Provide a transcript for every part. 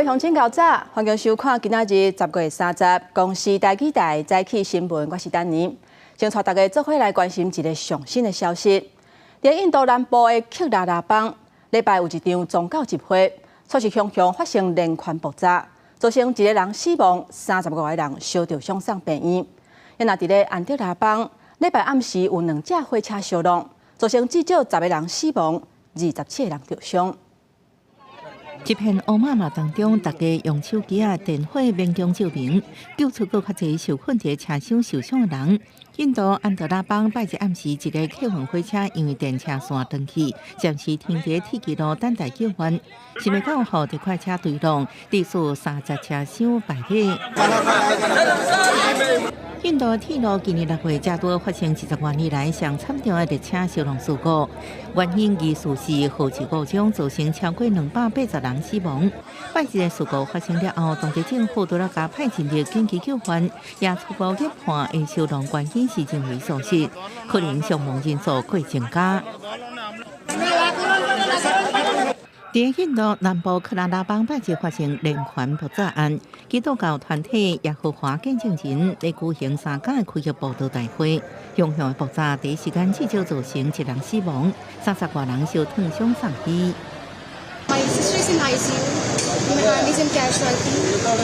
位鄉親𠢕早，歡迎收看今仔日10月30公視台語台早起新聞，我是丹妮。先帶大家做伙來關心一个上新的消息。佇印度南部的克拉拉邦，禮拜有一場宗教集會，卻是雄雄發生連環爆炸，造成一个人死亡，35个人燒著傷送病院。若佇咧安德拉邦，禮拜暗時有兩架火車相撞，造成至少十个人死亡，27个人著傷。一片烏麻麻當中，大家用手機仔電火勉強照明，救出閣較濟受困佇車廂受傷的人。印度安德拉邦拜日暗時，一个客運火車因為電車線斷去，暫時停佇鐵軌路等待救援。想袂到，予特快車對撞，致使30車廂敗火。印度鐵路今年6月才拄發生20外年來上慘重的列車相撞事故，原因疑似是火車故障，造成超過280人死亡。拜日的事故發生了後，當地政府除了加派人力緊急救援，也初步研判的相撞原因是人為疏失，可能傷亡人數會增加。佇印度南部克拉拉邦拜日發生連環爆炸案，基督教團體耶和華見證人咧舉行三工的開業佈道大會，熊熊的爆炸第一時間至少造成一人死亡，30外人受燙傷送醫。 My sister is in ICU. My aunt is in casualty. My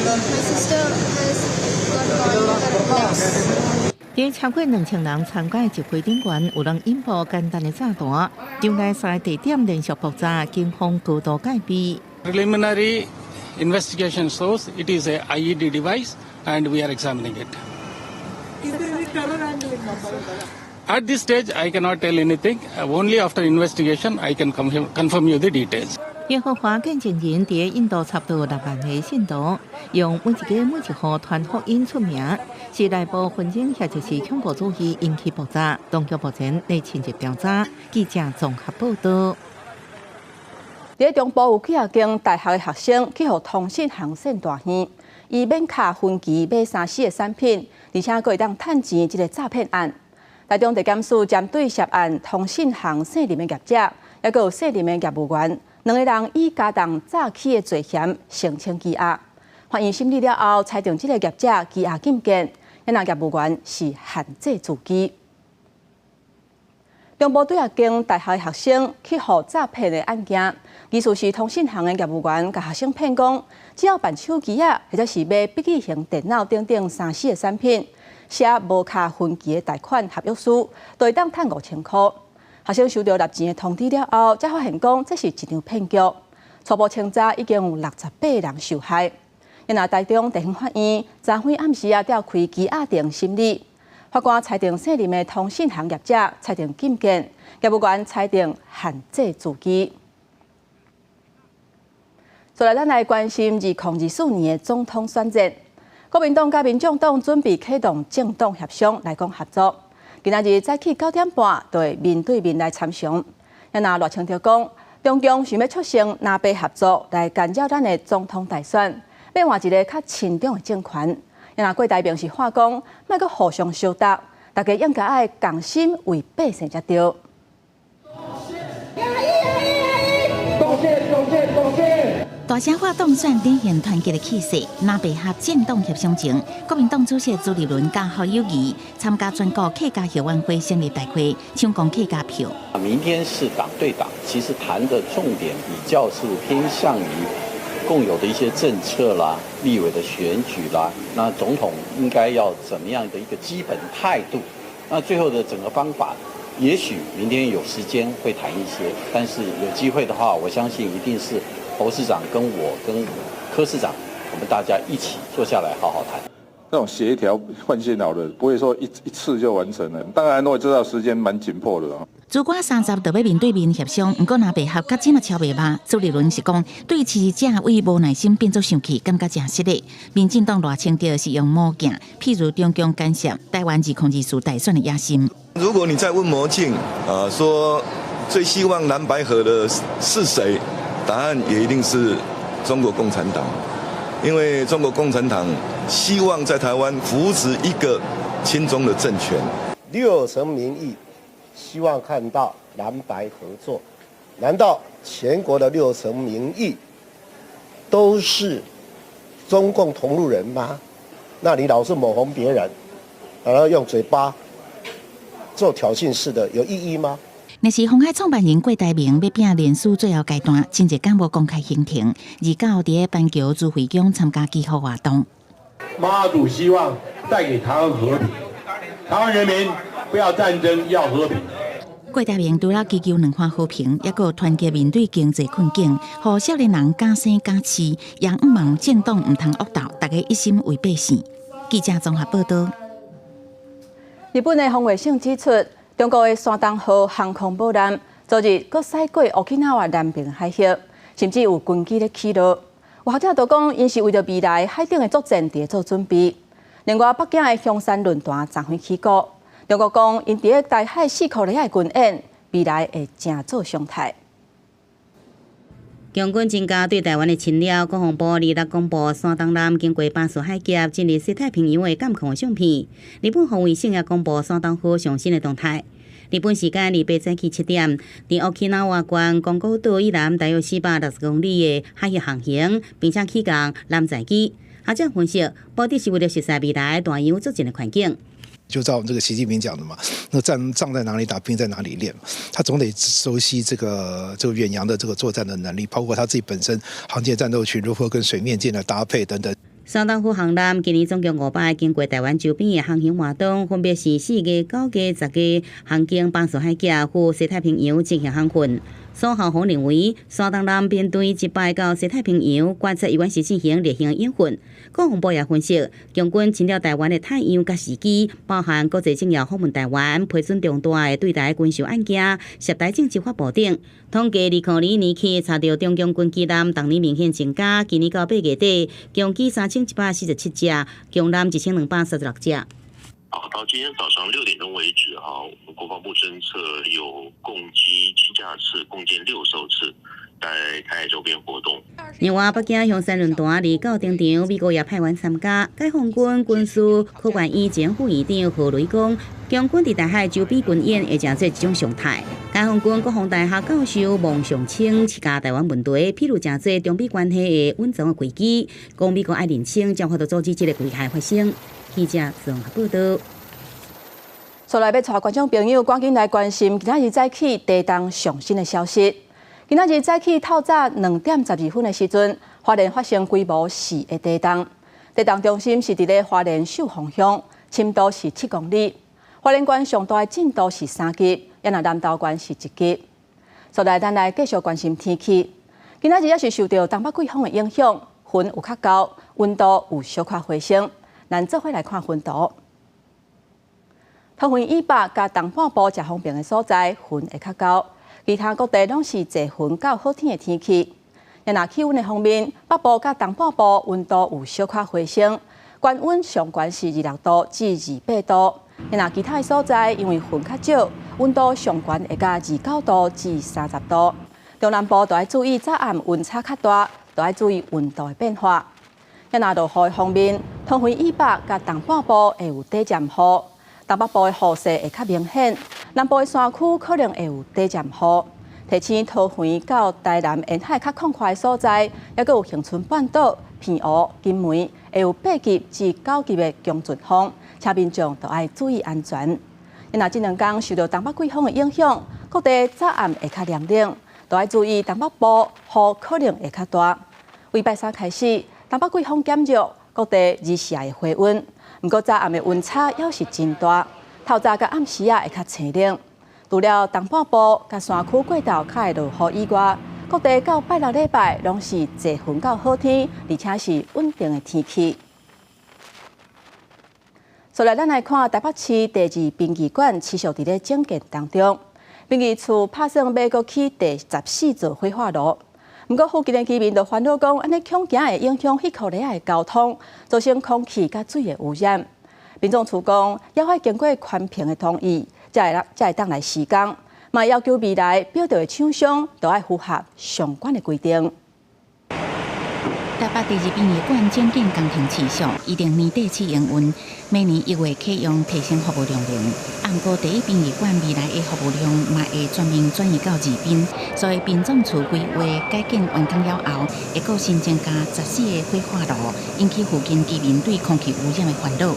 sister has got burn her legs. 佇超過2000人參加的集會頂懸，有人引爆簡單的炸彈，場內三个地點連續爆炸，警方高度戒備。 Preliminary investigation shows it is a IED device, and we are examining it. At this stage, I cannot tell anything. Only after investigation, I can confirm you the details. 耶和華見證人佇印度差不多6萬个信徒，用每一家每一戶傳福音出名，是內部紛爭或者是恐怖主義引起爆炸。當局目前咧深入調查。記者綜合報道。佇中部有幾仔間大學的學生去予通訊行騙大耳，以免卡分期買3C 的產品，而且閣會當趁錢這个詐騙案。台中地檢署針對涉案通訊行姓林的業者，抑閣有姓林的業務員，兩个人以加重詐欺的罪嫌申請羈押。法院審理了後，裁定這个業者羈押禁見，彼若業務員是限制住居。中部幾仔間大學的學生去予詐騙的案件，疑似是通訊行的業務員共學生騙講，只要辦手機仔，或者是買筆記型電腦等等3C 的產品，寫無卡分期的貸款合約書，就會當趁5000箍。學生收到納錢的通知了後，才發現講這是一場騙局。初步清查已經有68個人受害。若台中地方法院昨昏暗時仔召開羈押庭審理，法官裁定姓林的通訊行業者裁定禁見，業務員裁定限制住居。再來，咱來關心2024年的總統選戰，國民黨佮民眾黨準備啟動政黨協商來講合作。今仔日早起9點半，就會面對面來參詳。若賴清德講，中共想欲促成藍白合作來干擾咱的總統大選，欲換一个較親中的政權。若郭台銘是喊講，莫閣互相相鬥，大家應該愛共心為百姓才對。多謝多謝多謝！大聲喊當選展現團結的氣勢，藍白合政黨協商前，國民黨主席朱立倫佮侯友宜參加全國客家後援會成立大會，搶攻客家票。明天是黨對黨，其實談的重點比較是偏向於共有的一些政策啦、立委的選舉啦，那總統應該要怎麼樣的一個基本態度？那最後的整個方法，也許明天有時間會談一些，但是有機會的話，我相信一定是侯市長跟我跟柯市長，我們大家一起坐下來好好談。那種協調換線好的，不會說一次就完成了。當然，我也知道時間蠻緊迫的。主管30就欲面對面協商，毋過藍白合較這麼超袂吧。朱立倫是講，對支持者為無耐心變做生氣，感覺誠失禮。民進黨賴清德是用魔鏡，譬如中共干涉台灣2024大選的野心。如果你再問魔鏡啊，說最希望藍白合的是誰？答案也一定是中國共產黨，因為中國共產黨希望在台灣扶植一個親中的政權。六成民意希望看到藍白合作，難道全國的六成民意都是中共同路人嗎？那你老是抹紅別人，然後用嘴巴做挑釁式的，有意義嗎？若是鴻海創辦人郭台銘欲拚臉書最後階段，真濟工無公開行程，二九佇板橋輜惠宮參加祈福活動。媽祖希望帶給台灣和平，台灣人民不要戰爭，要和平。郭台銘除了祈求兩岸和平，抑閣團結面對經濟困境，予少年人敢生敢試，也向望政黨毋通惡鬥，大家一心為百姓。記者綜合報道。日本的防衛省指出，中國的山東號航空母艦昨日閣駛過沖繩南邊海域，甚至有軍機咧起落。有學者都講，𪜶是為著未來海頂的作戰佇做準備。另外，北京的香山論壇昨昏起鼓，中國講，𪜶佇咧台海四箍里的軍演，未來會成做常態。共軍增加對台灣的侵略，國防部26公布山東艦經過巴士海峽進入西太平洋的監控相片。日本防衛省也公布山東號上新的動態。日本時間28早起7點，佇沖繩縣宮古島以南大約460公里的海域航行，並且起降艦載機。學者分析，目的是為了熟悉未來大洋作戰的環境。就照我們這個習近平講的嘛，那戰仗在哪裡打，兵在哪裡練，他總得熟悉這個遠洋的這個作戰的能力，包括他自己本身航艦戰鬥群如何跟水面艦的搭配等等。山東號航艦今年總共5擺經過台灣周邊的航行活動，分別是4月、9月、10月航經巴士海峽赴西太平洋進行航訓。蘇孝宏認為，山東艦編隊這擺到西太平洋，觀察猶原是進行例行演訓。國防部也分析，共軍侵略台灣的態樣佮時機，包含國際政要訪問台灣、批准重大的對台軍售案件、涉台政治發布等。統計2002年起查著中共軍機艦，逐年明顯增加，今年到8月底，共機3147隻，共艦1236隻。好，到今天早上6點鐘為止，哈，我們國防部偵測有共機7架次，共艦6艘次在台海周邊活動。另外，北京香山論壇29登場，美國也派員參加。解放軍軍事科學院前副院長何雷講，共軍佇台海周邊軍演會成做一種常態。解放軍國防大學教授王尚清提台灣問題，披露誠濟中美關係的隱藏的危機，講美國愛認清，才有法度阻止這个危害發生。記者綜合報道。所來欲帶觀眾朋友趕緊來關心今仔日早起地動上新的消息。今仔日早起透早2點12分的時陣，花蓮發生規模4的地動。地動中心是佇咧花蓮秀峰鄉，深度是7公里。花蓮縣上大的震度是3級，抑若南投縣是1級。所來，咱來繼續關心天氣。今仔日也是受著東北季風的影響，雲有較厚，溫度有小可回升。咱做伙來看雲圖。桃園以北佮東半部誠方便的所在，雲會較厚，其他各地攏是濟雲到好天的天氣。若氣溫的方面，北部佮東半部溫度有小可回升，高溫上懸是26度至28度。若其他的所在，因為雲較少，溫度上懸會到29度至30度。中南部就愛注意早暗溫差較大，就愛注意溫度的變化。若落雨的方面，桃園以北佮東半部會有短暫雨，東北部的雨勢會較明顯，南部的山區可能會有短暫雨。提醒桃園到台南沿海較曠闊的所在，抑閣有恆春半島、澎湖、金門，會有8級至9級的強陣風，請民眾都愛注意安全。若這兩工受著東北季風的影響，各地早暗會較涼冷，都愛注意東北部雨可能會較大。禮拜三開始，東北季風減弱，各地日時會回溫。毋過早暗的溫差猶是真大，透早佮暗時仔會較清冷。除了東半部佮山區過晝較會落雨以外，各地到拜六禮拜攏是濟雲到好天，而且是穩定的天氣。所來，咱來看台北市第二殯儀館持續佇咧整建當中，殯儀處拍算欲閣起第14座火化爐。毋過附近的居民就煩惱講，按呢恐驚會影響彼箍里的交通，造成空氣佮水的污染。民眾處講，猶愛經過環評的同意，才會當來施工，嘛要求未來標著的廠商都愛符合相關的規定。台北第二殯儀館整建工程持續，預定年底起營運，明年1月啟用提升服務量能。啊，毋過第一殯儀館未來的服務量嘛會全面轉移到二殯，所以殯葬處規劃改建完工了後，會閣新增加14個火化爐，引起附近居民對空氣污染的煩惱。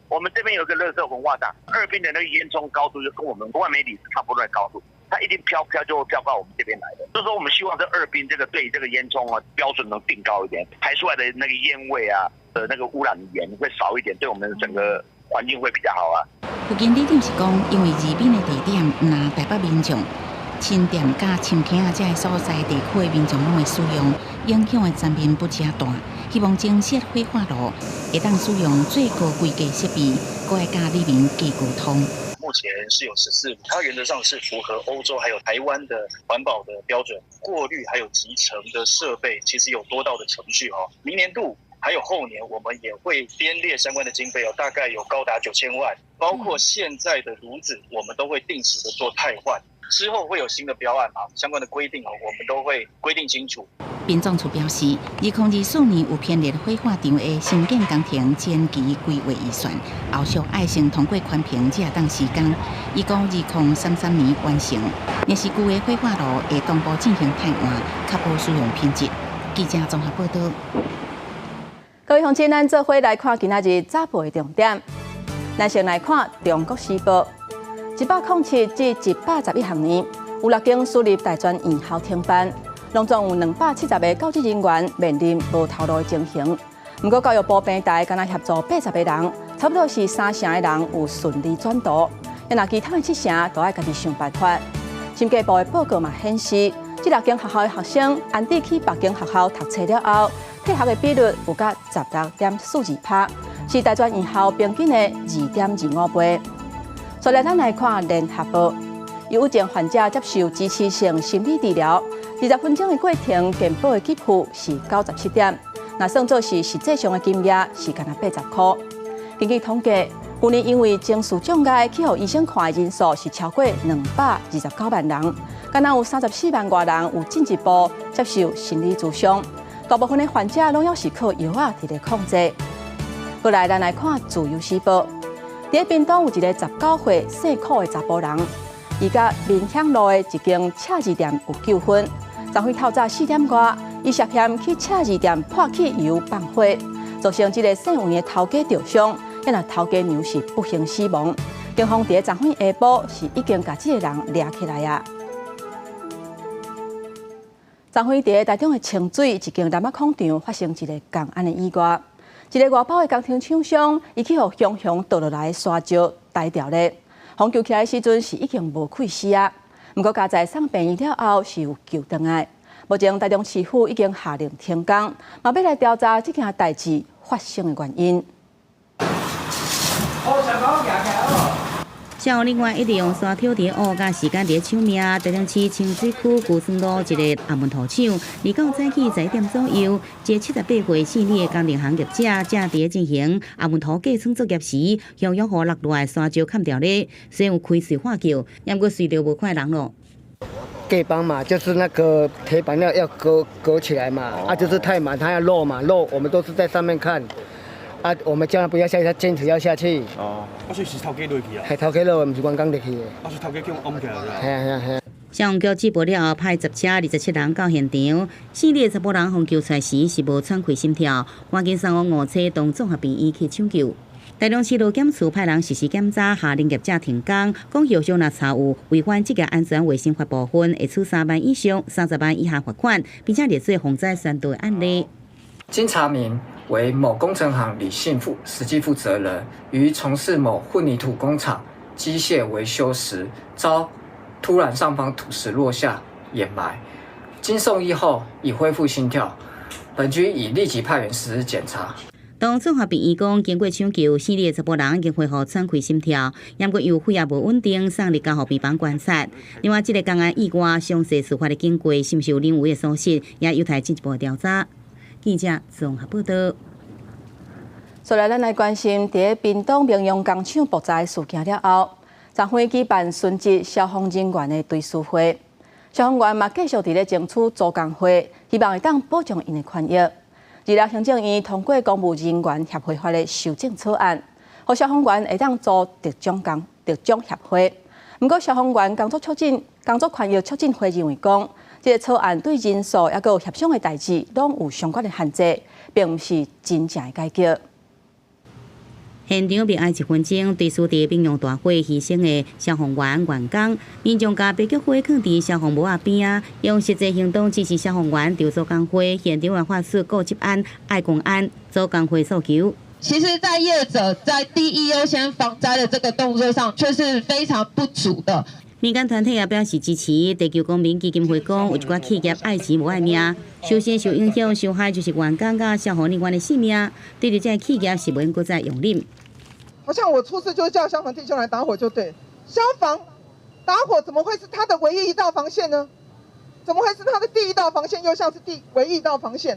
我們這邊有個垃圾焚化廠，二殯的那個煙囪高度就跟我們萬美里是差不多的高度，它一定飄飄就會飄到我們這邊來的。所以說，我們希望這二殯這個對這個煙囪啊標準能定高一點，排出來的那個煙味啊的那個污染源會少一點，對我們整個環境會比較好啊。附近里長是講，因為二殯的地點毋但台北民眾、新店佮深坑仔這个所在地區的民眾攏會使用，影響的層面不誠大。希望增設火化爐，會當使用最高規格設備，閣愛佮里民加溝通。目前是有14，它原則上是符合歐洲還有台灣的環保的標準，過濾還有集成的設備，其實有多道的程序哦。明年度還有後年，我們也會編列相關的經費哦，大概有高達9000萬，包括現在的爐子，我們都會定期的做汰換。之後會有新的標案嘛，相關的規定哦，我們都會規定清楚。殯葬處表示，2024年有編列火化場的新建工程前期規劃預算，後續愛先通過環評才會當施工，預估2033年完成。若是舊的火化爐會同步進行汰換，確保使用品質。記者綜合報道。各位鄉親，咱做伙來看今仔日早報的重點。咱先來看《中國時報》，107至111學年，有六間私立大專院校停辦，攏總有270個教職人員面臨無頭路的情形。毋過教育部平台敢若協助80個人，差不多是三成的人有順利轉途。若其他的七成都愛家己想辦法。審計部的報告嘛顯示，這六間學校的學生安置去別間學校讀冊了後，退學的比率有甲16.42%，是大專院校平均的2.25倍。所以咱來看聯合報，憂鬱症患者接受支持性心理治療，20分鐘的過程，健保的給付是97點，若算做是實際上的金額是干焦80箍。根據統計，去年因為情緒障礙去予醫生看的人數是超過229萬人，敢若有34萬外人有進一步接受心理諮商。大部分的患者攏猶是靠藥仔佇咧控制。過來，咱來看《自由時報》。佇屏東有一个19歲姓柯的查埔人，伊佮民享路的一間赤字店有糾紛。昨昏透早4點外，伊涉嫌去赤字店潑汽油放火，造成這个姓黃的頭家著傷，予頭家娘是不幸死亡。警方佇咧昨昏下晡是已經共這个人掠起來矣。昨昏佇咧台中的清水一間楠仔礦場發生一个仝款的意外。一个外包的工程廠商，伊去予雄雄倒落來沙石呆牢咧，予救起來的時陣是已經無氣死啊。毋過佳哉送病院了後是有救轉來。目前台中市府已經下令停工，嘛欲來調查這件代誌發生的原因。消防人員一直用沙挑佇挖，佮時間佇咧搶命。台中市清水區龜山路一个掩門塗廠，29早起11點左右，一个78歲姓李的工程行業者正佇咧進行掩門塗隔窗作業時，向予落落來沙石崁著咧，雖然有開喙喊叫，毋過隨著無看人囉。隔板嘛，就是那個鐵板要隔起來嘛，啊，就是太滿，它要漏嘛，漏，我們都是在上面看。啊，我們叫他不要下去，他堅持要下去。哦，啊，所以是頭家落去啊？係頭家落，毋是員工落去的。啊，所以頭家叫掩起來啦。係啊係啊係啊。消防局接報了後，派10車27人到現場。姓李的查埔人予救出來時是無喘氣心跳，趕緊送往梧棲東綜合病院去搶救。台中市勞檢處派人實施檢查，下令業者停工，講後續若查有違反職業安全衛生法部分，會處3萬以上30萬以下罰款，並且列做防災宣導案例。經查明，為某工程行李姓負實際負責人，於從事某混凝土工廠機械維修時，遭突然上方土石落下掩埋，經送醫後已恢復心跳。本局已立即派員實施檢查。當綜合病院講，經過搶救，姓李的查埔人已經恢復喘氣心跳，毋過有血壓無穩定，送入加護病房觀察。另外，這个工安意外詳細事發的經過，是毋是有人為的疏失，也有待進一步調查。記者綜合報道。所來，咱來關心，佇咧屏東明陽工廠爆炸事件了後，昨昏舉辦殉職消防人員的追思會，消防員嘛繼續佇咧爭取勞工會，希望會當保障𪜶的權益。二六行政院通過公務人員協會法的修正草案，予消防員會當組特種工特種協會。毋過消防員工作促進工作權益促進會認為講，這个草案對人數抑閣有協商的代誌攏有相關的限制，並毋是真正的改革。現場默哀一分鐘，對死佇兵用大火犧牲的消防員員工，民眾共白菊花囥佇消防帽仔邊仔，用實際行動支持消防員籌組工會。現場也發出顧職安、愛公安、組工會訴求。其實，在業者在第一優先防災的這個動作上，卻是非常不足的。民間團體也表示支持。地球公民基金會講，有一寡企業愛錢無愛命，首先受影響、受害就是員工佮消防人員的性命。對著這个企業是袂閣再容忍。好像我出事就叫消防弟兄來打火就對，消防打火怎麼會是他的唯一一道防線呢？怎麼會是他的第一道防線，又像是第唯一一道防線？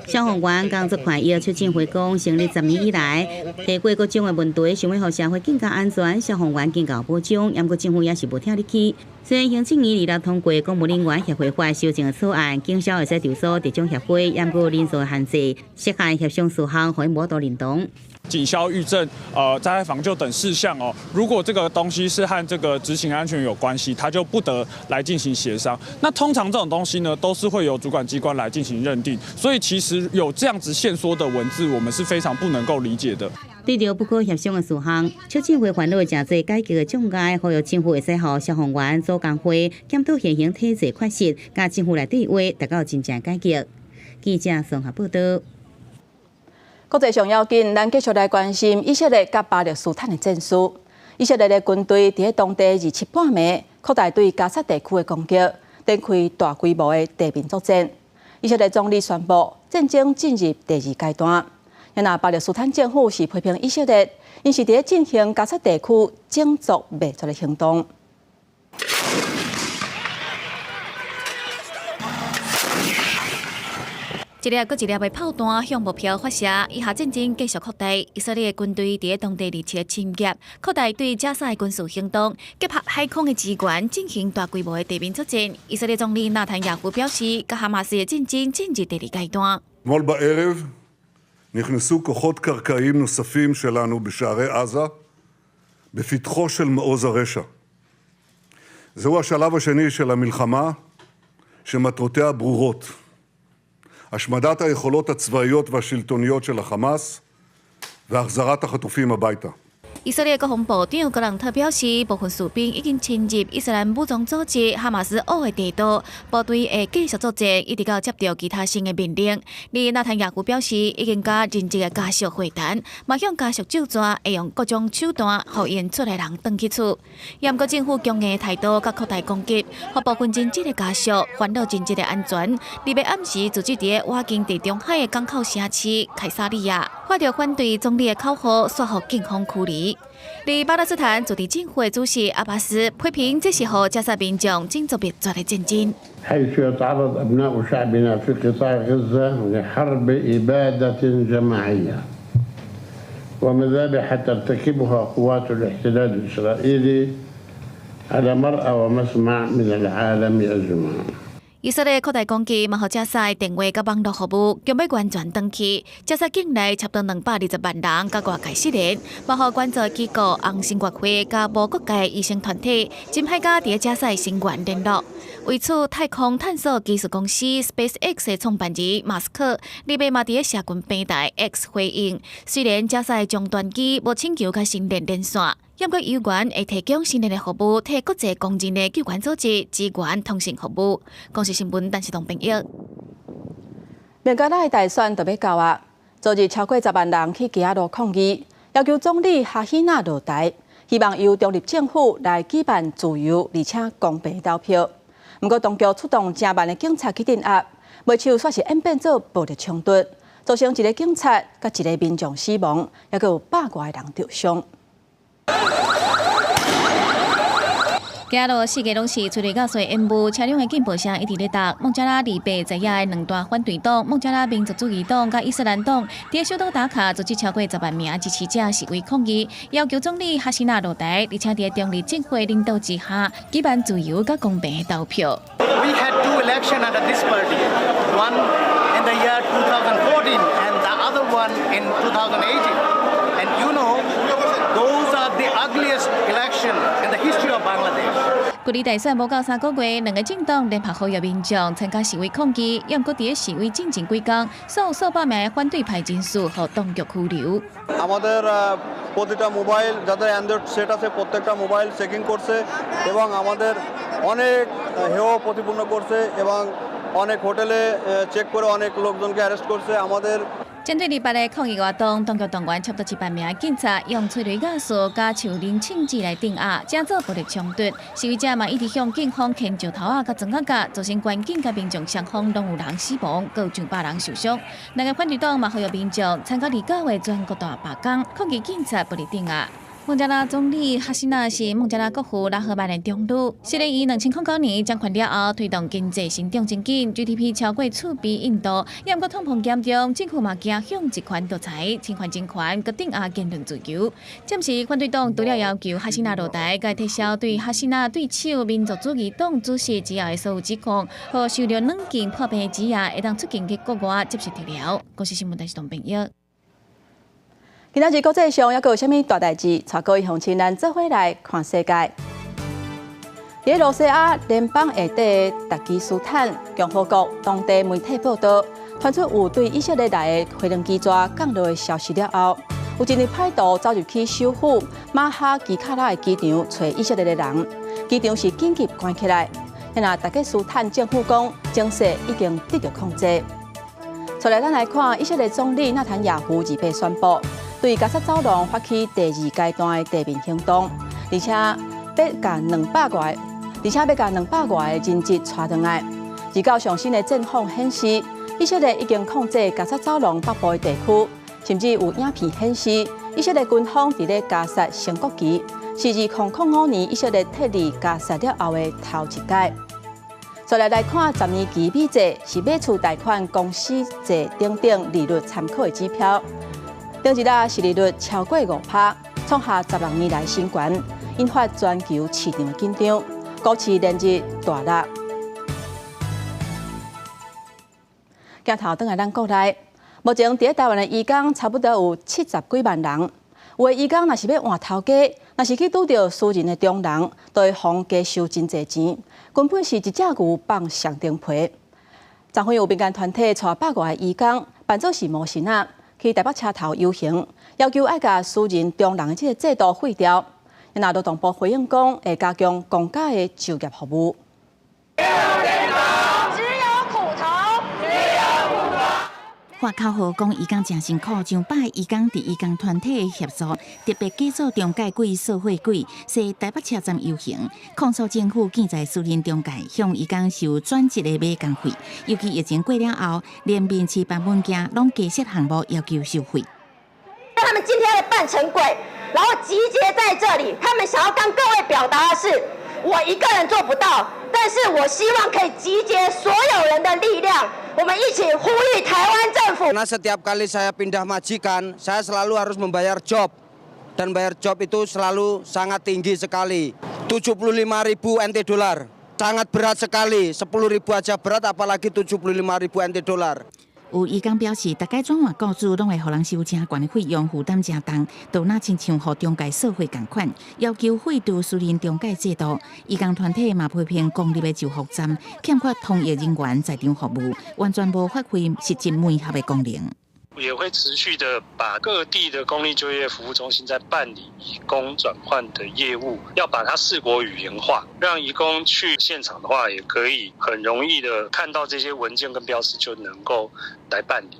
消防員工作權益促進會講，成立10年以來，提過各種的問題，想欲予社會更加安全，消防員更加有保障，毋過政府也是無聽入去。雖然行政院二六通過公務人員協會法修正的草案，警消會使籌組特種協會，毋過人數限制，設限協商事項，予𪜶無法度認同。警消、獄政、災害防救等事項哦，如果這個東西是和這個執行安全有關係，他就不得來進行協商。那通常這種東西呢，都是會由主管機關來進行認定，所以其實有這樣子限縮的文字，我們是非常不能夠理解的。對著不可協商的事項，促進會煩惱誠濟改革的障礙，呼籲政府會使予消防員組工會檢討現行體制缺失，佮政府來對話，達到真正改革。記者綜合報道。國際上要緊，咱繼續來關心以色列佮巴勒斯坦的戰事。以色列的軍隊佇當地27半暝擴大對加薩地區的攻擊，展開大規模的地面作戰。以色列總理宣布戰爭進入第二階段。若巴勒斯坦政府是批評以色列，𪜶是佇進行加薩地區種族滅絕的行動。一粒閣一粒的炮彈向目標發射，以哈戰爭繼續擴大。以色列軍隊佇當地二七侵入，擴大對加薩的軍事行動，結合海空的支援進行大規模的地面作戰。以色列總理納坦雅胡表示，佮哈馬斯的戰爭進入第二階段。 אתמול בערב נכנסו כוחות קרקעיים נוספים שלנו בשערי עזה, בפתחו של מעוז הרשע. זהו השלב השני של המלחמה, שמטרותיה ברורות. השמדת היכולות הצבאיות והשלטוניות של החמאס והחזרת החטופים הביתה. 以色列國防部長格朗特表示，部分士兵已經侵入伊斯蘭武裝組織哈馬斯烏的地道，部隊會繼續作戰，一直到接到其他新的命令。而納坦雅胡表示，已經佮人質的家屬會談，嘛向家屬咒詛，會用各種手段，予𪜶厝內人轉去厝。毋過政府強硬的態度，佮擴大攻擊，予部分人質的家屬煩惱人質的安全。二號暗時，駐紮佇瓦近地中海的港口城市凱撒利亞，發著反對總理的口號，煞予警方驅離。而巴勒斯坦自治政府的主席阿巴斯批評，這是予加薩民眾種族滅絕的戰爭。 حيث يتعرض أبناء شعبنا في قطاع غزة لحرب إبادة جماعية ومذابح ترتكبها قوات الاحتلال الإسرائيلي على مرأى ومسمع من العالم أجمع. 以色列擴大攻擊，嘛予加薩電話佮網路服務強欲完全斷去。加薩境內差不多220萬人佮外界失聯，嘛予援助機構紅新月會佮無國界醫生團體真歹佮佇加薩成員聯絡。為此，太空探索技術公司 SpaceX 的創辦人馬斯克，禮拜嘛佇社群平台 X 回應，雖然加薩終端機無請求佮星鏈連線。毋過猶原會提供星鏈的服務，替國際公認的救援組織支援通訊服務。公視新聞，陳世東編譯。孟加拉的大選就欲到啊！昨日超過10萬人去街仔路抗議，要求總理哈希納落台，希望由中立政府來舉辦自由而且公平投票。毋過當局出動成萬的警察去鎮壓，袂手煞是演變做暴力衝突，造成一个警察佮一个民眾死亡，猶閣有百外个人著傷。街路四界攏是催淚ガス的煙霧，車輛的警報聲一直咧響。孟加拉禮拜在野的兩大反對黨孟加拉民族主義黨佮伊斯蘭黨，佇首都達卡組織超過10萬名支持者示威抗議，要求總理哈希納落台，而且佇中立政府領導之下，舉辦自由佮公平的投票。 We had two elections under this party, one in the year 2014 and the other one in 2018. And those are the ugliest election in the history of Bangladesh. 距離大選無夠3個月，兩个政黨聯合呼籲民眾參加示威抗議，猶閣佇咧示威進前幾工，所有數百名的反對派人士予當局拘留。 আমাদের প্রতিটা মোবাইল যাদের Android set আছে প্রত্যেকটা mobile checking করছে এবং আমাদের অনেক হেয় প্রতিপন্ন করছে এবং অনেক হোটেলে চেক করে অনেক লোকজনকে অ্যারেস্ট করছে আমাদের। 針對禮拜的抗議活動，當局動員差不多1萬名的警察，用催淚ガス佮樹林銃子來鎮壓，製造暴力衝突。示威者嘛一直向警方牽石頭仔佮磚仔仔，造成軍警佮民眾雙方攏有人死亡，閣有上百人受傷。兩个反對黨嘛呼籲民眾參加29月全國大罷工，抗議警察暴力鎮壓。孟加拉總理哈西娜是孟加拉國父拉赫曼的長女，雖然伊2009年掌權了後，推動經濟成長真緊，GDP 超過厝邊印度，猶閣通膨嚴重，政府嘛驚向集權獨裁、侵犯人權，閣鎮壓言論自由。暫時反對黨除了要求哈西娜落台，佮撤銷對哈西娜對手民族主義黨主席之後的所有指控，予受著軟禁破病的子仔會當出境去國外接受治療。公視新聞台是董朋友。今仔日國際上猶閣有啥物大代誌？帶各位鄉親咱做伙來看世界。佇羅西亞聯邦下底的達吉斯坦共和國當地媒體報道，傳出有對以色列來的飛行機逝降落的消息了後，有一个歹徒走入去首府馬哈奇卡拉的機場揣以色列的人，機場是緊急關起來。現在達吉斯坦政府講，情勢已經得到控制。再來，咱來看以色列總理納坦雅胡28宣布，對加薩走廊發起第二階段的地面行動，而且欲共200外个人質帶轉來。29上新的戰況顯示，以色列已經控制加薩走廊北部的地區，甚至有影片顯示，以色列軍方佇咧加薩升國旗，是2005年以色列撤離加薩了後的頭一擺。再來來看10年期美債是買厝貸款公司債等等利率參考的指標。頂一日殖利率超過5趴，創下16年來新高，引發全球市場的緊張，股市連日大落。鏡頭轉來咱國內，目前佇台灣的移工差不多有70幾萬人。有的移工若是欲換頭家，若是去拄著私人的中人，都會予加收真濟錢，根本是一隻牛放雙層皮。昨昏有民間團體帶100外个移工，扮做是魔神仔，去台北車頭遊行，要求愛共私人中人的這个制度廢掉。那勞動部回應講，會加強公家的就業服務。只有苦頭，只有苦頭。發口號講移工誠辛苦，上百移工佇移工團體的協助，特別假做中介鬼、社會鬼，踅台北車站遊行，控訴政府建在私人中介向移工收轉職的馬工費，尤其疫情過了後，連面試辦文件攏加設項目要求收費。他們今天來扮成鬼，然後集結在這裡，他們想要跟各位表達的是，我一個人做不到，但是我希望可以集結所有人的力量，我們一起呼籲台灣政府。 Karena setiap kali saya pindah majikan, saya selalu harus membayar job. Dan bayar job itu selalu sangat tinggi sekali. 75 ribu NT dolar. Sangat berat sekali, 10 ribu aja berat apalagi 75 ribu NT dolar. 有移工表示，逐擺轉換雇主攏會予人收誠懸的費用，負擔誠重，就若親像予中介索費仝款，要求廢除私人中介制度。移工團體嘛批評公立的就服站欠缺通譯人員在場服務，完全無發揮實質媒合的功能。也會持續的把各地的公立就業服務中心在辦理移工轉換的業務，要把它四國語言化，讓移工去現場的話，也可以很容易的看到這些文件跟標識，就能夠來辦理。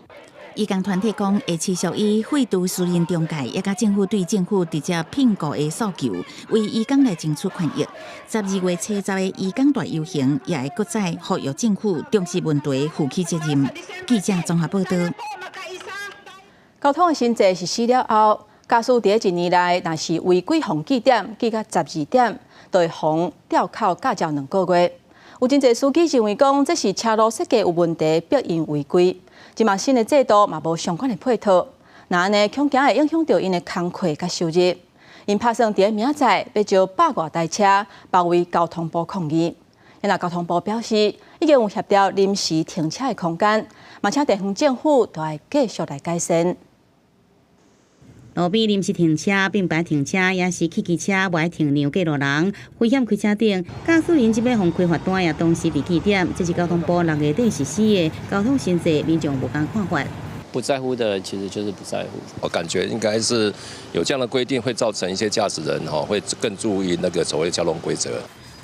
移工團體講，會持續以廢除私人中介，也佮政府對政府直接聘雇的訴求，為移工來爭取權益。12月初十的移工大遊行，也會閣再呼籲政府重視問題，負起責任。記者綜合報道。交通的新制實施了後，駕駛佇一年內，若是違規予記點，記到12點，就會予吊扣駕照2個月。有真濟司機認為講，這是車路設計有問題，逼𪜶違規。這馬新的制度嘛無相關的配套，若按呢恐驚會影響著𪜶的工課佮收入。𪜶拍算佇明仔載欲招100外台車包圍交通部抗議。若交通部表示，已經有協調臨時停車的空間，嘛請地方政府都愛繼續來改善。路邊臨時停車、並排停車，也是汽機車無愛停讓過路人，危險開車頂。駕駛人這欲予開罰單，也同時被記點。這是交通部6月底實施的交通新制，民眾無仝看法。不在乎的人其實就是不在乎。我感覺應該是有這樣的規定，會造成一些駕駛人哈會更注意那個所謂交通規則。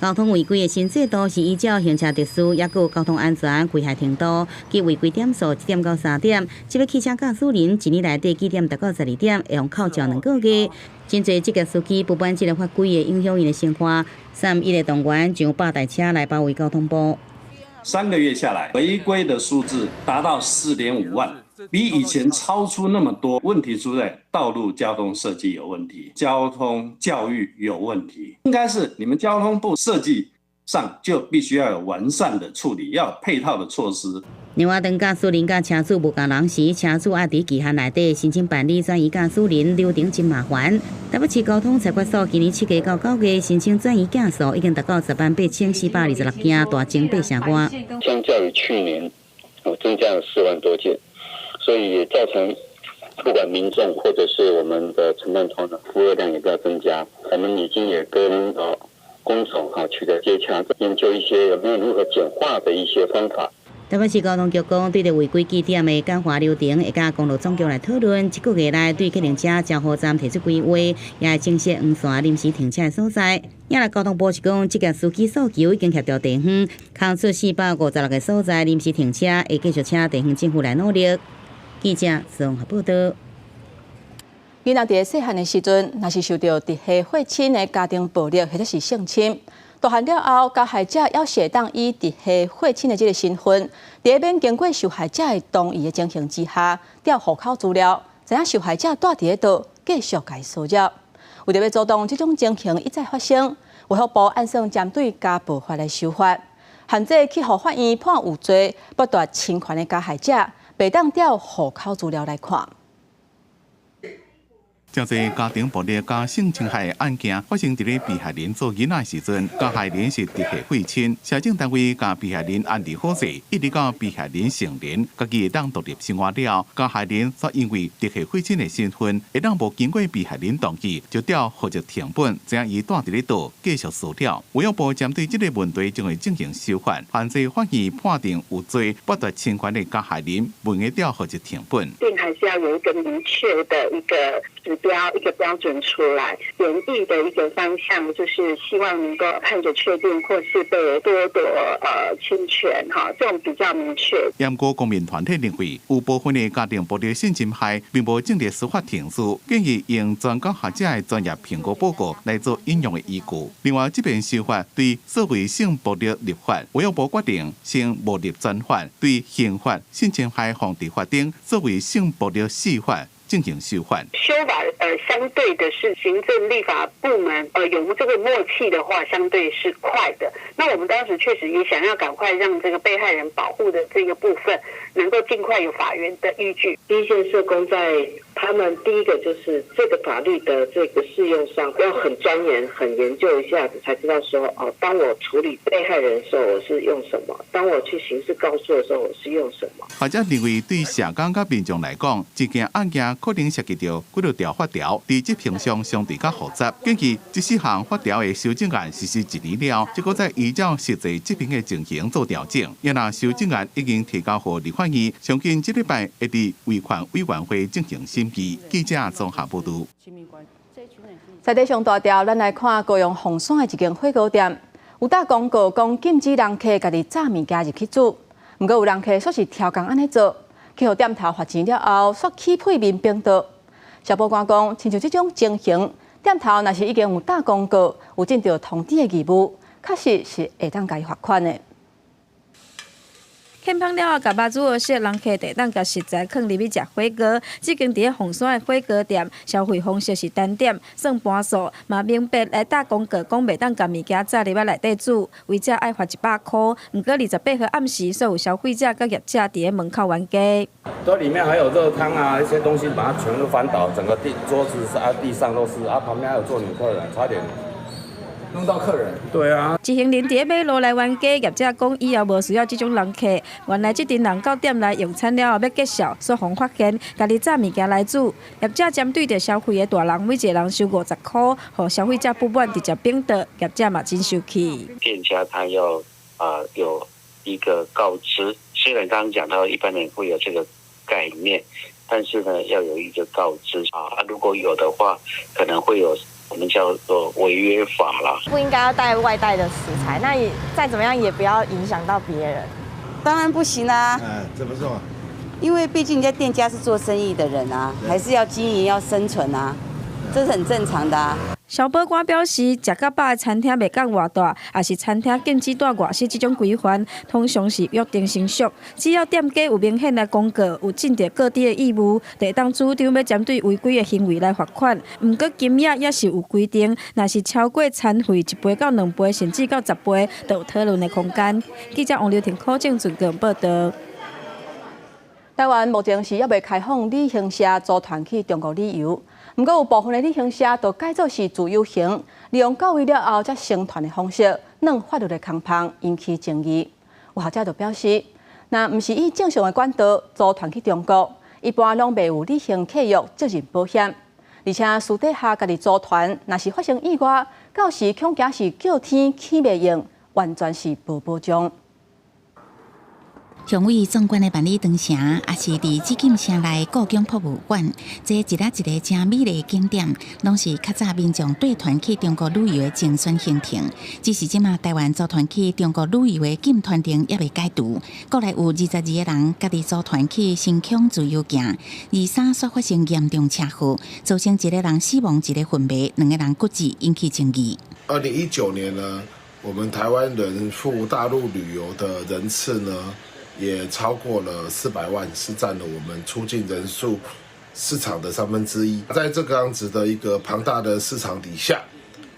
交通違規的新制度是依照行車秩序，抑閣有交通安全危害程度及違規點數1點到3點。這欲汽車駕駛人一年內底記點達到12點，會予扣照2個月。真濟職業司機不滿這个法規會影響𪜶的生活，三一个動員將100台車來包圍交通部。 3個月下來，違規的數字達到4.5萬，比以前超出那麼多。問題出在道路交通設計有問題，交通教育有問題，應該是你們交通部設計上就必須要有完善的處理，要有配套的措施。另外，當駕駛人佮車主無仝人時，車主愛佇期限內底申請辦理轉移駕駛人，流程真麻煩。台北市交通裁決所今年7月到9月申請轉移件數已經達到108,426件，大增8成外。相較於去年，增加了4萬多件，所以也造成不管民眾或者是我們的承辦同仁，負荷量也在增加。我們已經也跟工總哈取得接洽，研究一些有沒有如何簡化的一些方法。台北市交通局講，對著違規記點的簡化流程，會佮公路總局來討論。這個月內對客運車招呼站提出規劃，也會增設黃線臨時停車的所在。也來交通部是講，職業司機訴求已經協調地方，空出456個所在臨時停車，會繼續請地方政府來努力。記者綜合報道。囡仔佇細漢的時陣，若是受著直系血親的家庭暴力或者是性侵，大漢了後，加害者猶是會當以直系血親的這个身份，佇免經過受害者的同意的情形之下，調戶口資料，知影受害者蹛佇咧佗，繼續共伊騷擾。為著欲阻擋這種情形一再發生，衛福部按算針對家暴法來修法，限制去予法院判有罪、剝奪親權的加害者，袂當調戶口資料來看。真濟家庭暴力佮性侵害的案件發生佇咧被害人做囡仔的時陣，加害人是直系血親，社政單位共被害人安置好勢，一直到被害人成年，家己會當獨立生活了，加害人煞因為直系血親的身份，會當無經過被害人同意，就調戶籍謄本，知影伊蹛佇咧佗，繼續騷擾。衛福部針對這个問題，將會進行修法，限制法院判定有罪剝奪親權的加害人，袂用調戶籍謄本。定還是要有一個明確的一個指標，一個標準出來，研議的一個方向，就是希望能夠判決確定或是被剝奪親權，哈，這種比較明確。毋過公民團體認為，有部分的家庭暴力性侵害並無進入司法程序，建議用專家學者的專業評估報告來做引用的依據。另外，這遍修法對所謂性暴力立法，衛福部決定先無立專法，對刑法性侵害防治法頂所謂性暴力釋法進行修法。修法相對的是行政立法部門有這個默契的話，相對是快的。那我們當時確實也想要趕快讓這個被害人保護的這個部分，能夠盡快有法源的依據。第一線社工在他們第一個就是這個法律的這個適用上要很鑽研、很研究一下子，才知道說哦，當我處理被害人的時候，我是用什麼；當我去刑事告訴的時候，我是用什麼。學者認為，對社工佮民眾來講，這件案件可能涉及著幾落條法條，佇執行上相對較複雜。建議這四項法條的修正案實施一年了，這閣再依照實際執行的情形做調整。也若修正案已經提交予立法院，相信這禮拜會佇維權委員會進行審議。記者綜合報導。在地上大條，咱來看高雄鳳山的一間火鍋店，有打公告講禁止人客家己炸物件入去煮，毋過有人客煞是刁工按呢做，去予店頭罰錢了後，煞起屁面反桌。消保官講，親像這種情形，店頭若是已經有打公告，有盡著通知的義務，確實是會當共伊罰款的。欠芳了後，共肉煮學熟，人客就會當共食材囥入去食火鍋。這間佇咧鳳山的火鍋店，消費方式是單點，算盤數，嘛明白來打公告，講袂當共物件炸入來內底煮，違者愛罰100箍。毋過28號暗時，所有消費者佮業者佇咧門口冤家。這裡面還有熱湯啊，一些東西把它全部翻倒，整個地桌子啊地上都是啊，旁邊還有坐女客人，差點弄到客人。對啊。一行人佇咧馬路來灣街，業者講以後無需要這種人客。原來這陣人到店內用餐了後欲結數，煞予發現，家己紮物件來煮。業者針對著消費的大人，每一個人收50箍，予消費者不滿，直接反桌。業者嘛真生氣。店家他要有一個告知，雖然剛剛講到一般人會有這個概念，但是呢，要有一個告知啊。如果有的話，可能會有我們叫做違約法啦。不應該要帶外帶的食材，那也再怎麼樣也不要影響到別人。當然不行啦。哎，怎麼說？因為畢竟人家店家是做生意的人啊，還是要經營要生存啊，這是很正常的啊。消保官表示，食較飽的餐廳袂當外帶，抑是餐廳禁止帶外食這種規範，通常是約定成俗。只要店家有明顯來公告，有盡著告知的義務，就會當主張欲針對違規的行為來罰款。毋過金額也是有規定，若是超過餐費1倍到2倍，甚至到10倍，都有討論的空間。記者王劉婷、柯正俊報道。台灣目前是猶未開放旅行社組團去中國旅遊，毋過有部分的旅行社都改做是自由行，利用到位了後才成團的方式，鑽法律的空縫，引起爭議。有學者就表示，若毋是以正常的管道組團去中國，一般攏袂有旅行契約責任保險，而且私底下家己組團，若是發生意外，到時恐驚是叫天天袂應，完全是無保障。雄偉壯觀的萬里長城，抑是佇紫禁城內故宮博物館，這一个一个誠美麗的景點，攏是較早民眾帶團去中國旅遊的精選行程。只是這馬台灣組團去中國旅遊的禁團令猶未解除，國內有22個人家己組團去新疆自由行，23煞發生嚴重車禍，造成一個人死亡，一個昏迷，兩個人骨折，引起爭議。 2019年呢，我們台灣人赴大陸旅遊的人次呢，也超過了400萬，是佔了我們出境人數市場的1/3。在這個樣子的一個龐大的市場底下，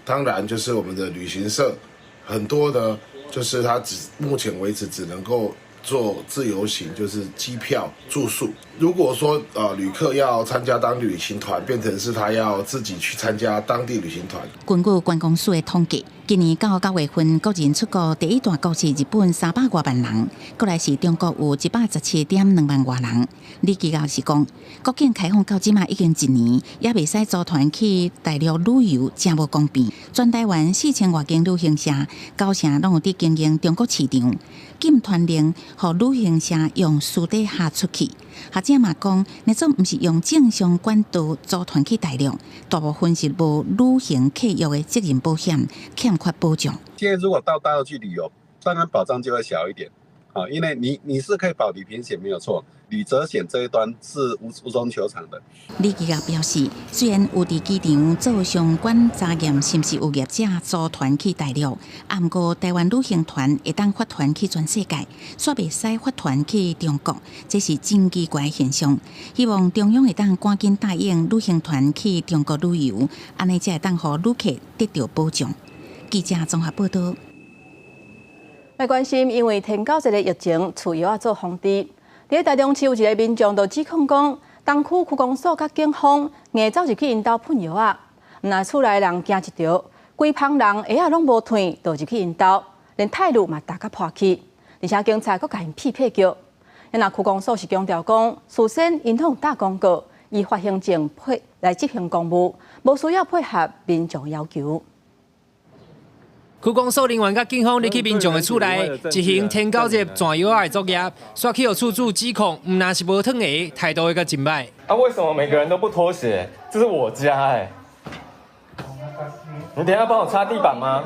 當然就是我們的旅行社很多的，就是它只目前為止只能夠做自由行，就是機票、住宿。如果說旅客要參加當地旅行團，變成是他要自己去參加當地旅行團。根據觀光署的統計，今年到9月份，國人出國第一大國是日本300外萬人，過來是中國有117.2萬外人。李其教是講，國境開放到這馬已經一年，猶袂使組團去大陸旅遊，誠無公平。全台灣4000外間旅行社，九成攏有佇經營中國市場，禁團令，予旅行社用私底下出去。學者嘛講，若總毋是用正常管道組團去大陸，大部分是無旅行契約的責任保險，欠缺保障。現在如果到大陸去旅遊，當然保障就會小一點，啊，因為你是可以保旅平險沒有錯，旅責險這一端是無中求償的。李其教表示，雖然有佇機場做相關查驗，是毋是有業者組團去大陸，啊，毋過台灣旅行團會當發團去全世界，煞袂使發團去中國，這是真奇怪的現象。希望中央會當趕緊答應旅行團去中國旅遊，按呢才會當予旅客得到保障。記者綜合報道。來關心，因為天狗節的疫情，厝藥仔做封治。佇台中市有一個民眾就指控講，東區區公所佮警方硬走入去𪜶兜噴藥仔，毋但厝內人驚一著，規棚人鞋仔攏無褪，就入去𪜶兜，連泰路嘛打甲破去，而且警察閣共𪜶屁屁叫。若區公所是強調講，事先𪜶攏有打公告，依法行政配來執行公務，無需要配合民眾要求。區公所人員佮警方入去民眾的厝內執行天狗節轉藥仔的作業，煞去予厝主指控，毋但是無脫鞋，態度會閣真歹。啊，為什麼每個人都不脫鞋？這是我家欸，你等下幫我擦地板嗎？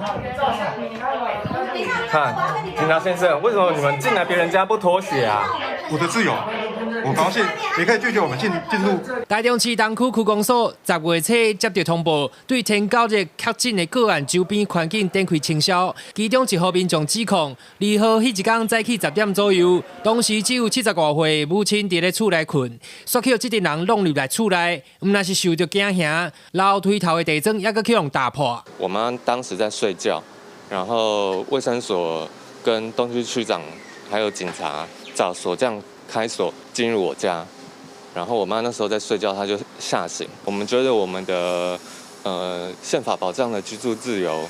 看，警察先生，為什麼你們進來別人家不脫鞋啊？我的自由，我高興，你可以拒絕我們進入。台中市東區區公所10月初接到通報，對天狗節確診的個案周邊環境展開清掃，其中一戶民眾指控，2號彼一工早起10點左右，當時只有70外歲母親佇咧厝內睏，煞去予這陣人弄入來厝內，毋但是受著驚嚇，樓梯頭的地磚猶閣去予打破。我媽當時在睡覺，然後衛生所跟東區區長還有警察找鎖匠開鎖進入我家，然後我媽那時候在睡覺，她就嚇醒。我們覺得我們的憲法保障的居住自由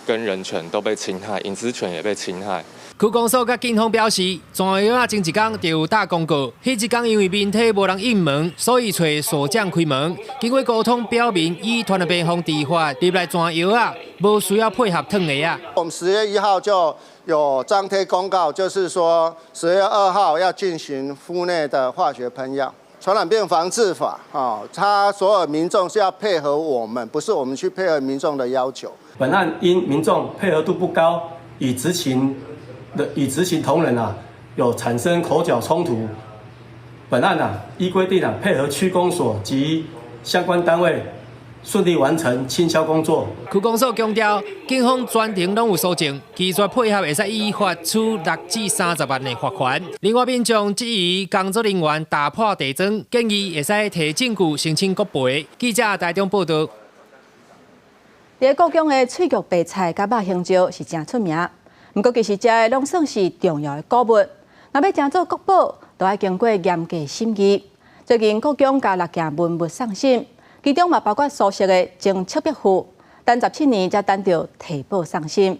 跟人權都被侵害，隱私權也被侵害。區公所佮警方表示，泉窯仔前一工就有打公告，彼一工因為民體無人應門，所以揣鎖匠開門。經過溝通表明，依傳染病防治法入來泉窯仔，無需要配合脫鞋仔。我們10月1號就有張貼公告，就是說10月2號要進行屋內的化學噴藥。傳染病防治法啊，他所有民眾是要配合我們，不是我們去配合民眾的要求。本案因民眾配合度不高，與執勤同仁啊有產生口角衝突。本案啊依規定啊配合區公所及相關單位順利完成清消工作。區公所強調，警方全程攏有搜證，拒絕配合會使依法處6至30萬的罰款。另外，民眾質疑工作人員打破地磚，建議會使提證據申請國賠。記者台中報道。佇故宮的翠玉白菜佮肉胸椒是誠出名，毋過其實這个攏算是重要的古物。若欲成做國寶，都愛經過嚴格審議。最近故宮共六件文物送審，其中嘛包括蘇軾的《前赤壁賦》，等17年才等著提報送審。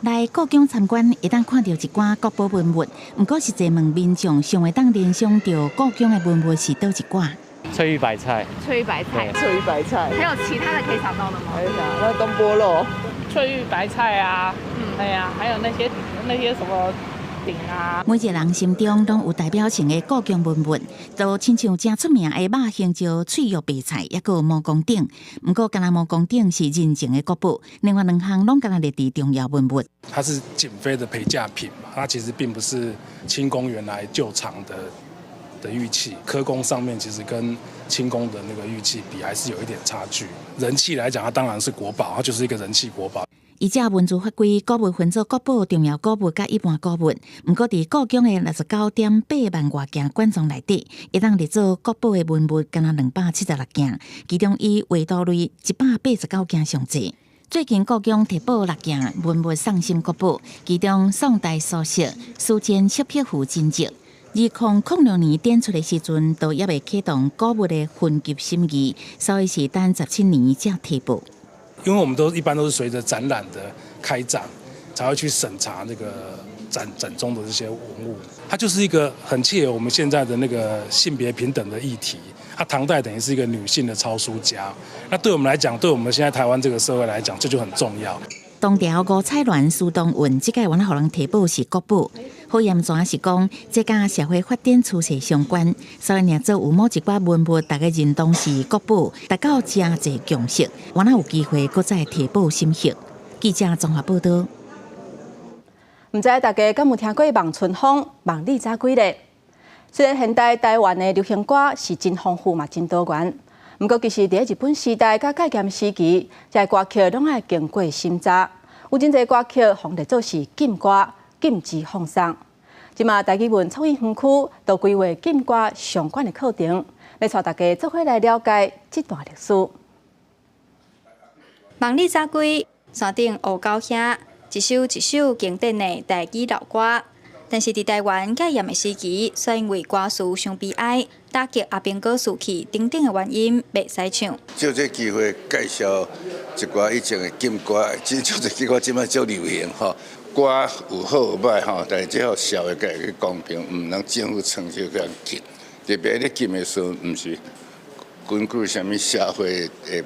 來故宮參觀，會當看著一寡國寶文物，毋過實際問民眾，上會當聯想著故宮的文物是佗一寡？翠玉白菜，翠玉白菜，翠玉白菜，還有其他的可以想到的嗎？還有啥？那東坡肉，翠玉白菜啊，對啊，還有那些什麼鼎啊。每一個人心中攏有代表性的故宮文物，就親像誠出名的肉胸椒、翠玉白菜，抑閣毛公鼎。毋過，干焦毛公鼎是認證的國寶，另外兩項攏干焦列佇重要文物。它是景妃的陪嫁品嘛，它其實並不是清宮原來舊藏的玉器，刻工上面其實跟清宮的那個玉器比，還是有一點差距。人氣來講，它當然是國寶，它就是一個人氣國寶。依照文資法規，古物分做國寶、重要古物佮一般古物。毋過，佇故宮的69.8萬外件館藏內底，會當列做國寶的文物，干焦276件，其中以畫圖類189件上濟。最近故宮提報六件文物送審國寶，其中宋代蘇軾《書前赤壁賦》真跡。2006年展出的時陣，都猶未啟動古物的分級審議，所以是等17年才提報。因為我們都一般都是隨着展覽的開展，才會去審查那個展展中的這些文物。它就是一個很切合我們現在的那個性別平等的議題。啊，唐代等於是一個女性的抄書家，那對我們來講，對我們現在台灣這個社會來講，這就很重要。唐朝五彩鸞書同文，這屆原來予人提報是國寶。好嚴重是講，這佮社會發展趨勢相關，所以若做有某一寡文物，大家認同是國寶，達到誠濟共識，原來有機會閣再提報審核。記者綜合報道。毋知大家敢有聽過望春風、望你走幾咧？雖然現代台灣的流行歌是真豐富嘛，真多元，毋過其實佇日本時代佮戒嚴時期，這歌曲攏愛經過審查。有真濟歌曲予列做是禁歌，禁止放送。這馬台語文創意園區都規劃禁歌相關的課程，欲帶大家做伙來了解這段歷史。望你早歸，山頂烏狗兄，一首一首經典的台語老歌。但是佇台灣戒嚴的時期，煞因為歌詞傷悲哀，打擊阿兵哥士氣等等的原因，袂使唱。借這機會介紹一寡以前的禁歌，這這這歌這擺足流行吼。歌有好有歹吼，但是這予社會家去公平，毋通政府創設去禁。特別咧禁的時陣，毋是根據啥物社會的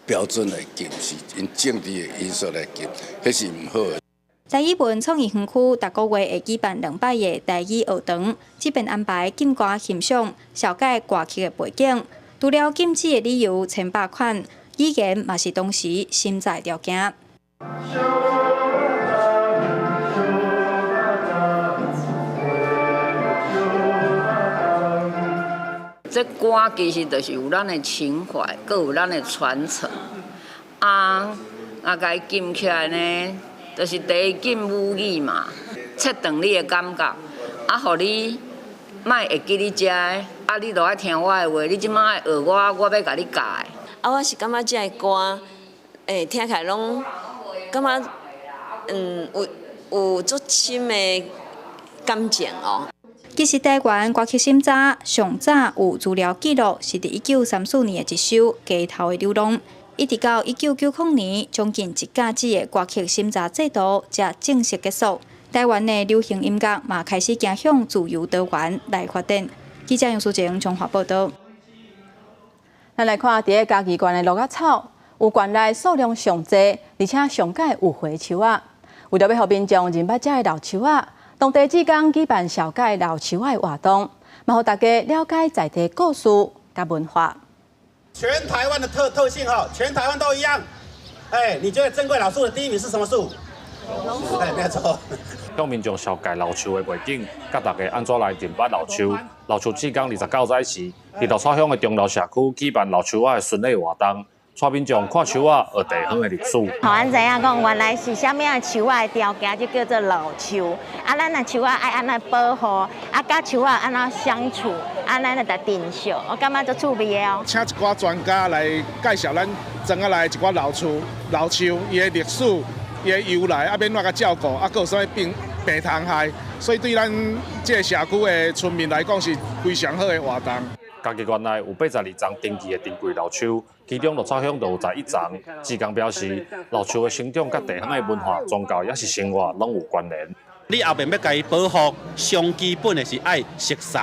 標準來禁，是因政治的因素來禁，彼是毋好的。台語文創意園區逐個月會舉辦兩擺的台語學堂，這遍安排禁歌欣賞、紹介歌曲的背景。除了禁止的理由千百款，語言嘛是當時審查條件。這歌其實就是有咱的情懷，閣有咱的傳承。啊，啊，共伊禁起來呢，就是第一禁母語嘛，切斷你的感覺，啊，予你莫會記你遮的，啊，你著愛聽我的話，你這擺愛學我，我欲共你教的。啊，我是感覺這个歌，聽起來攏感覺，有足深的感情哦。其實台灣歌曲審查上早有資料記錄，是佇1934年的一首《街頭的流浪》。一直到1990年，將近一甲子的歌曲審查制度才正式結束。台灣的流行音樂嘛開始走向自由多元來發展。記者楊淑靜綜合報道。咱來看，佇咧嘉義縣的鹿仔草，有縣內數量上濟，而且上蓋有歲樹仔。為著欲予民眾認捌遮的老樹仔，當地志工舉辦紹介老樹仔的活動，嘛予大家了解在地故事佮文化。全台灣的特性哈，全台灣都一樣。哎，你覺得珍貴老樹的第一名是什麼樹？哎，沒錯。向民眾紹介老樹的背景，教大家按怎來認捌老樹。老樹志工29早時，佇鹿草鄉的中樓社區舉辦老樹仔的巡禮活動，帶民眾看樹仔，學地方的歷史。予咱知影講，原來是啥物仔樹仔的條件就叫做老樹。啊，咱若樹仔愛按怎保護，啊，佮樹仔按怎相處，啊，咱來珍惜，我感覺足趣味的哦。請一寡專家來介紹咱莊仔內一寡老樹、老樹伊的歷史、伊的由來，啊，欲按怎共照顧，啊，閣有啥物病病蟲害，所以對咱這個社區的村民來講是非常好的活動。嘉義縣內有82叢登記的珍貴老樹，其中鹿草鄉就有11叢。志工表示，老樹的成長佮地方的文化、宗教抑是生活攏有關聯。你後面欲共伊保護，上基本的是愛熟似。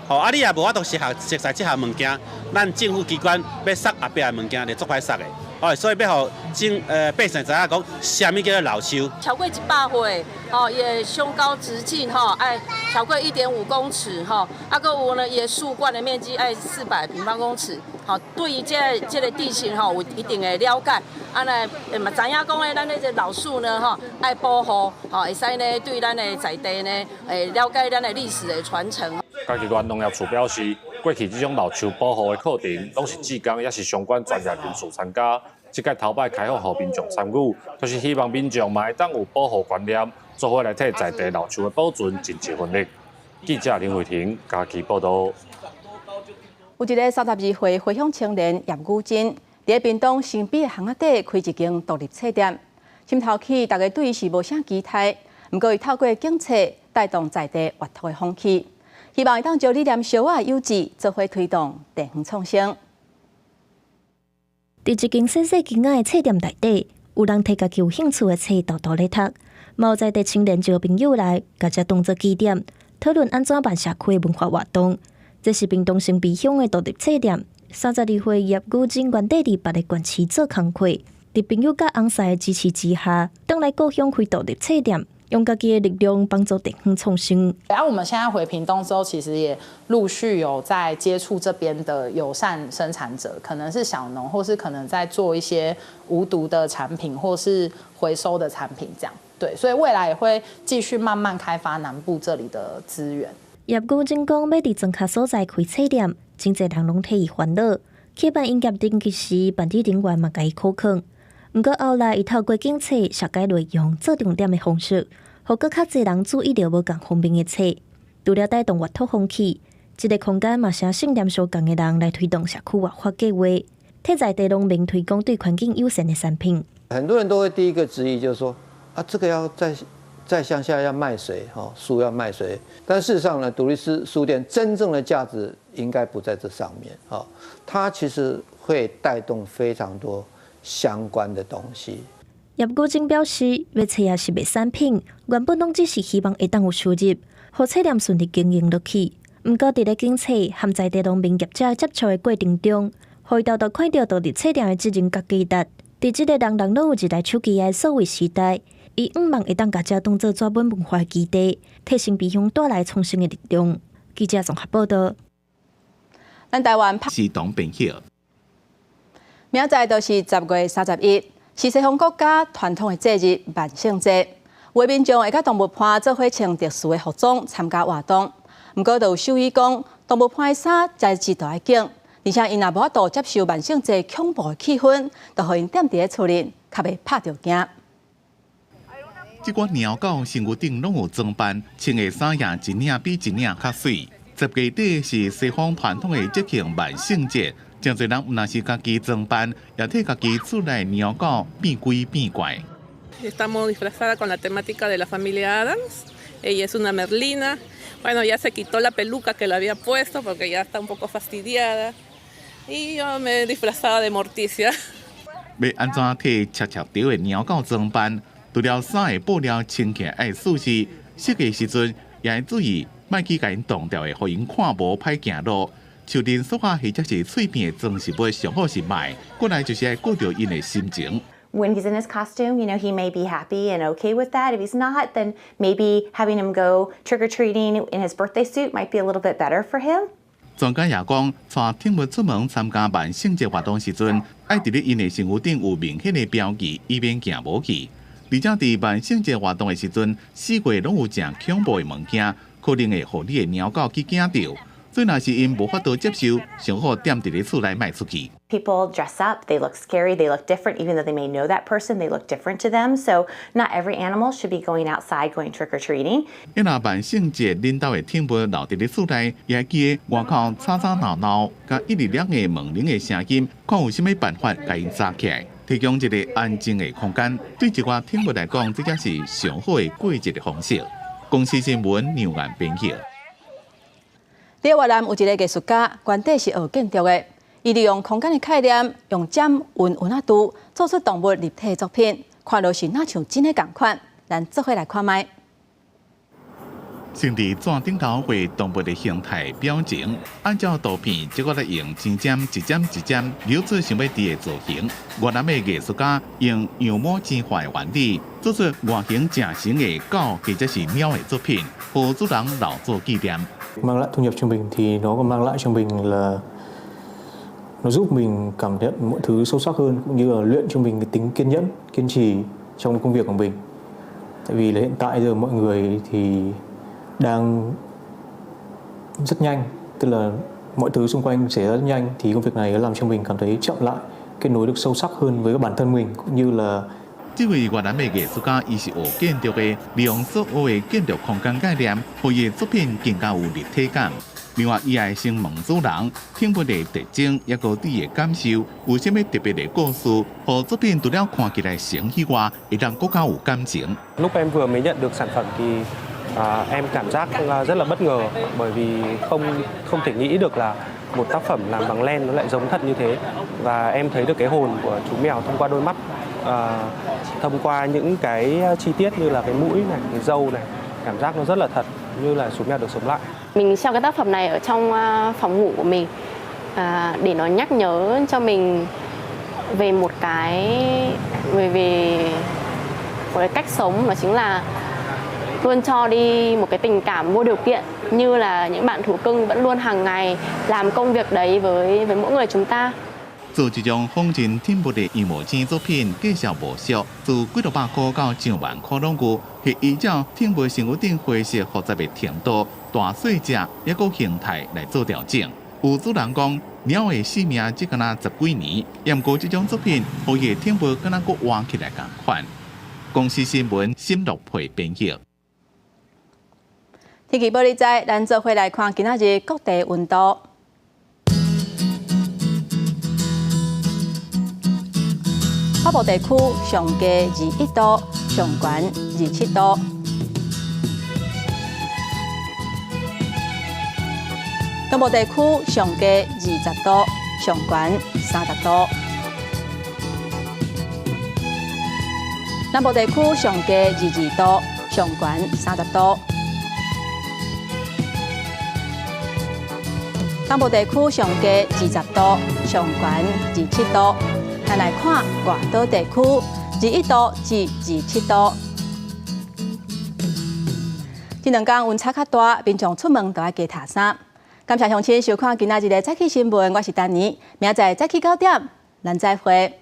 吼啊！你也無法度熟似這項物件，咱政府機關欲殺後壁的物件，就足歹殺的。哦，所以欲予百姓知影講，啥物叫做老樹。超過100歲，吼，伊的胸高直徑吼，愛超過1.5公尺，吼，啊，閣有呢，伊的樹冠的面積愛400平方公尺，吼，對於這個地形吼有一定的了解，啊，呢，嘛知影講咧，咱這個老樹呢，吼，愛保護，吼，會使呢對咱的在地呢，會了解咱的歷史的傳承。嘉義縣農業處表示，過去這種老樹保護的課程，攏是志工抑是相關專業人士參加。這屆頭擺開放予民眾參與，就是希望民眾嘛會當有保護觀念，做伙來替在地老樹的保存盡一份力。記者林慧婷嘉義報道。有一个32歲回鄉青年葉宇珍，佇屏東新埤的巷仔底開一間獨立冊店。心頭起，大家對伊是無啥期待，毋過伊透過景冊帶動在地閱讀的風氣，希望會當將理念相倚的有志，做伙推動地方創生。佇一間細細間仔的冊店內底，有人提家己有興趣的冊沓沓咧讀，嘛有在地青年招朋友來，共遮當做據點，討論按怎辦社區的文化活動。這是屏東新埤鄉的獨立冊店。32歲葉宇珍原底佇別个縣市做工課，佇朋友佮翁婿的支持之下，轉來故鄉開獨立冊店，用家己的力量幫助地方創生。啊，我們現在回屏東之後，其實也陸續有在接觸這邊的友善生產者，可能是小農，或是可能在做一些無毒的產品，或是回收的產品，這樣。對，所以未來也會繼續慢慢開發南部這裡的資源。葉宇珍講，欲佇莊跤所在開冊店，真濟人攏替伊煩惱。去辦營業登記時，辦理人員嘛共伊苦勸。毋過後來，伊透過景冊紹介內容做重點的方式，予閣較濟人注意著無仝封面的冊。除了帶動閱讀風氣，這个空間嘛是信念相仝的人來推動社區活化計劃，替在地農民推廣對環境友善的產品。很多人都會第一個質疑，就是說啊，這個要在鄉下要賣誰？哈，書要賣誰？但事實上呢，獨立書店真正的價值應該不在這上面。哈，它其實會帶動非常多相關的東西。葉宇珍表示，賣冊抑是賣產品，原本攏只是希望會當有收入，予冊店順利經營落去。毋過，佇咧景冊和在地農民業者接觸的過程中，予伊沓沓看著獨立冊店的責任佮價值。佇這個人人攏有一台手機的數位時代，伊向望會當共遮當做紙本文化基地，替新埤鄉帶來創新的力量。記者綜合報道。咱台灣是黨變曉。明仔載就是10月31，是西方國家傳統的節日萬聖節。有的民眾會佮動物伴做伙穿特殊的服裝參加活動。毋過，就有獸醫講，動物伴的衫材質都愛揀，而且𪜶若無法度接受萬聖節恐怖的氣氛，就予𪜶踮佇咧厝裡，較袂拍著驚。這寡貓狗身軀頂攏有裝扮，穿的衫也一領比一領較媠。10月底是西方傳統的節慶萬聖節，真濟人毋但是家己裝扮，也替家己厝內貓狗變鬼變怪。 Estamos disfrazada con la temática de la familia Addams. Ella es una Merlina. Bueno, ya se quitó la peluca que le había puesto porque ya está un poco fastidiada. Y yo me he disfrazado de Morticia. 欲按怎替赤赤著的貓狗裝扮？除了衫的布料穿起來愛舒適，設計時陣也愛注意，莫去共𪜶動掉的，予𪜶看無歹行路。樹林索仔或者是碎片的裝飾物上好是莫，過來就是愛顧著𪜶的心情。 When he's in his costume, he may be happy and okay with that. If he's not, then maybe having him go trick or treating in his birthday suit might be a little bit better for him. 專家也講，帶寵物出門參加萬聖節活動時陣，愛佇咧𪜶的身軀頂有明顯的標記，以免行無去。而且佇萬聖節活動的時陣，四界攏有誠恐怖的物件，可能會予你的貓狗去驚著。所以若是𪜶無法度接受，上好踮佇咧厝內莫出去。 People dress up, they look scary, they look different, even though they may know that person, they look different to them. So not every animal should be going outside going trick or treating. 若萬聖節恁兜的寵物留佇咧厝內，也愛記得外口吵吵鬧鬧，佮一直亮的門鈴的聲音，看有啥物辦法共𪜶紮起來，提供一个安靜的空間。對一寡寵物來講，這才是上好的過節的方式。公視新聞梁岩編輯。佇越南有一个藝術家，原底是學建築的，伊利用空間的概念，用針勻勻仔拄做出動物立體作品，看落是若像真的仝款。咱做伙來看覓。先佇紙頂頭畫動物的形態表情，按照圖片，這個來用針針一針一針扭出想欲佇的造型。越南的藝術家用羊毛氈畫的原理，做出外形誠像的狗或者是貓的作品，予主人留作紀念。 Mang lại thu nhập trung bình thì nó còn mang lại cho mình là nó giúp mình cảm nhận mọi thứ sâu sắc hơn, cũng như là luyện cho mình cái tính kiên nhẫn, kiên trì trong công việc của mình. Tại vì là hiện tại giờ mọi người thì đang rất nhanh, tức là mọi thứ xung quanh xảy ra rất nhanh, thì công việc này nó làm cho mình cảm thấy chậm lại, kết nối được sâu sắc hơn với bản thân mình, cũng như là 這位越南的藝術家，伊是學建築的，利用所學的建築空間概念，予伊的作品更加有立體感。另外，伊愛先問主人寵物的特徵，抑閣對伊的感受，有啥物特別的故事，予作品除了看起來像以外，會當閣較有感情。 Lúc em vừa mới nhận được sản phẩm thì em cảm giác rất là bất ngờ, bởi vì không không thể nghĩ được là một tác phẩm làm bằng len nó lại giống thật như thế, và em thấy được cái hồn của chú mèo thông qua đôi mắt, thông qua những cái chi tiết như là cái mũi này, cái râu này, cảm giác nó rất là thật, như là chú mèo được sống lại. Mình treo cái tác phẩm này ở trong phòng ngủ của mình để nó nhắc nhớ cho mình về một cái về về một cái cách sống, đó chính là luôn cho đi một cái tình cảm vô điều kiện, như là những bạn thú cưng vẫn luôn hàng ngày làm công việc đấy với mỗi người chúng ta. 做這種仿真寵物的羊毛氈作品，價數無俗，自幾落百箍到上萬箍攏有，係依照寵物身軀頂灰色複雜的程度、大細隻，抑閣形態來做調整。有主人講，貓的壽命只敢若十幾年，毋過這種作品，予伊的寵物敢若閣活起來仝款。公視新聞沈樂佩編譯。天氣報你知，咱做伙來看今仔日各地溫度。北部地區上低21度，上懸27度。東部地區上低20度，上懸30度。南部地區上低22度，上懸30度。東部地區上低20度，上懸27度。咱來看外島地區，21度至27度。這兩天溫差較大，民眾出門都愛加疊衫。感謝鄉親收看今仔日的早起新聞，我是丹妮，明仔載早起9點，咱再會。